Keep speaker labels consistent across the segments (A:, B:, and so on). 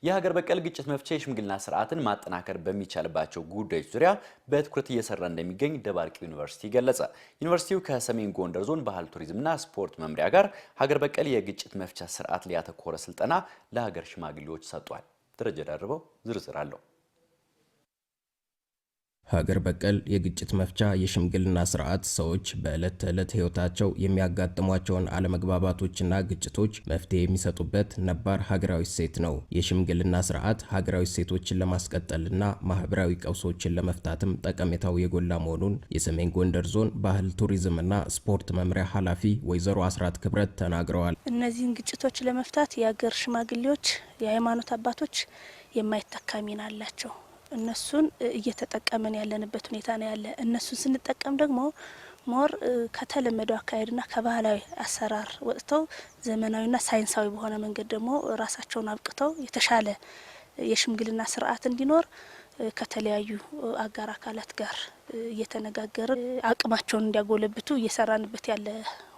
A: የሀገር በቀል ግጭት መፍቻ የሽምግልና ስርዓትን ማጠናከር በሚቻልባቸው ጉዳዮች ዙሪያ በትኩረት እየሰራ እንደሚገኝ ደባርቅ ዩኒቨርሲቲ ገለጸ። ዩኒቨርሲቲው ከሰሜን ጎንደር ዞን ባህል ቱሪዝምና ስፖርት መምሪያ ጋር ሀገር በቀል የግጭት መፍቻ ስርዓት ላይ ያተኮረ ስልጠና ለሀገር ሽማግሌዎች ሰጥቷል። ደረጀ ደርበው ዝርዝር አለው።
B: ሀገር በቀል የግጭት መፍቻ የሽምግልና ስርዓት ሰዎች በዕለት ተዕለት ሕይወታቸው የሚያጋጥሟቸውን አለመግባባቶችና ግጭቶች መፍትሄ የሚሰጡበት ነባር ሀገራዊ እሴት ነው። የሽምግልና ስርዓት ሀገራዊ እሴቶችን ለማስቀጠልና ማህበራዊ ቀውሶችን ለመፍታትም ጠቀሜታው የጎላ መሆኑን የሰሜን ጎንደር ዞን ባህል ቱሪዝምና ስፖርት መምሪያ ኃላፊ ወይዘሮ አስራት ክብረት ተናግረዋል።
C: እነዚህን ግጭቶች ለመፍታት የሀገር ሽማግሌዎች፣ የሃይማኖት አባቶች የማይተካ ሚና አላቸው። እነሱን እየተጠቀምን ያለንበት ሁኔታ ነው ያለ። እነሱን ስንጠቀም ደግሞ more ከተለመደው አካሄድና ከባህላዊ አሰራር ወጥተው ዘመናዊና ሳይንሳዊ በሆነ መንገድ ደግሞ ራሳቸውን አብቅተው የተሻለ የሽምግልና ስርዓት እንዲኖር ከተለያዩ አጋር አካላት ጋር እየተነጋገርን አቅማቸውን እንዲያጎለብቱ እየሰራንበት ያለ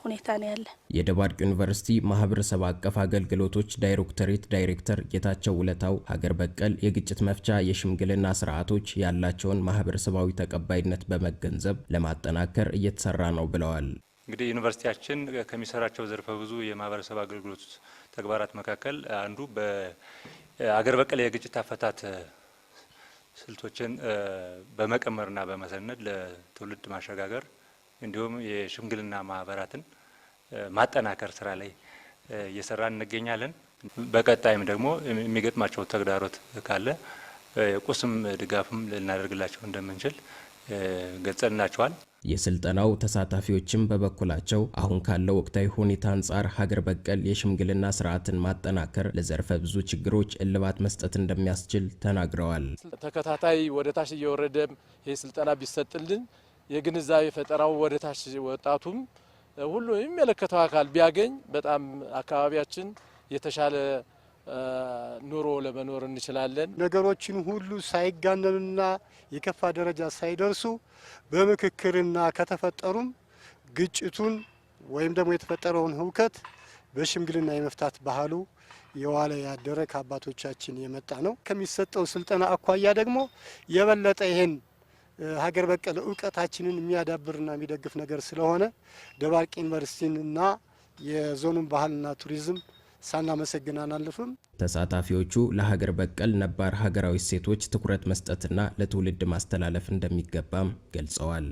C: ሁኔታ ነው ያለ።
B: የደባርቅ ዩኒቨርሲቲ ማህበረሰብ አቀፍ አገልግሎቶች ዳይሬክቶሬት ዳይሬክተር ጌታቸው ውለታው ሀገር በቀል የግጭት መፍቻ የሽምግልና ስርዓቶች ያላቸውን ማህበረሰባዊ ተቀባይነት በመገንዘብ ለማጠናከር እየተሰራ ነው ብለዋል።
D: እንግዲህ ዩኒቨርሲቲያችን ከሚሰራቸው ዘርፈ ብዙ የማህበረሰብ አገልግሎት ተግባራት መካከል አንዱ በአገር በቀል የግጭት አፈታት ስልቶችን በመቀመርና በመሰነድ ለትውልድ ማሸጋገር እንዲሁም የሽምግልና ማህበራትን ማጠናከር ስራ ላይ እየሰራን እንገኛለን። በቀጣይም ደግሞ የሚገጥማቸው ተግዳሮት ካለ ቁስም ድጋፍም ልናደርግላቸው እንደምንችል ገልጸንላቸዋል።
B: የስልጠናው ተሳታፊዎችም በበኩላቸው አሁን ካለው ወቅታዊ ሁኔታ አንጻር ሀገር በቀል የሽምግልና ስርዓትን ማጠናከር ለዘርፈ ብዙ ችግሮች እልባት መስጠት እንደሚያስችል ተናግረዋል።
E: ተከታታይ ወደ ታች እየወረደ ይህ ስልጠና ቢሰጥልን የግንዛቤ ፈጠራው ወደ ታች ወጣቱም ሁሉ የሚመለከተው አካል ቢያገኝ በጣም አካባቢያችን የተሻለ ኑሮ ለመኖር እንችላለን።
F: ነገሮችን ሁሉ ሳይጋነኑና የከፋ ደረጃ ሳይደርሱ በምክክርና ከተፈጠሩም ግጭቱን ወይም ደግሞ የተፈጠረውን ሁከት በሽምግልና የመፍታት ባህሉ የዋለ ያደረ ከአባቶቻችን የመጣ ነው። ከሚሰጠው ስልጠና አኳያ ደግሞ የበለጠ ይሄን ሀገር በቀል እውቀታችንን የሚያዳብርና የሚደግፍ ነገር ስለሆነ ደባርቅ ዩኒቨርሲቲንና የዞኑን ባህልና ቱሪዝም ሳናመሰግን አናልፍም።
B: ተሳታፊዎቹ ለሀገር በቀል ነባር ሀገራዊ እሴቶች ትኩረት መስጠትና ለትውልድ ማስተላለፍ እንደሚገባም ገልጸዋል።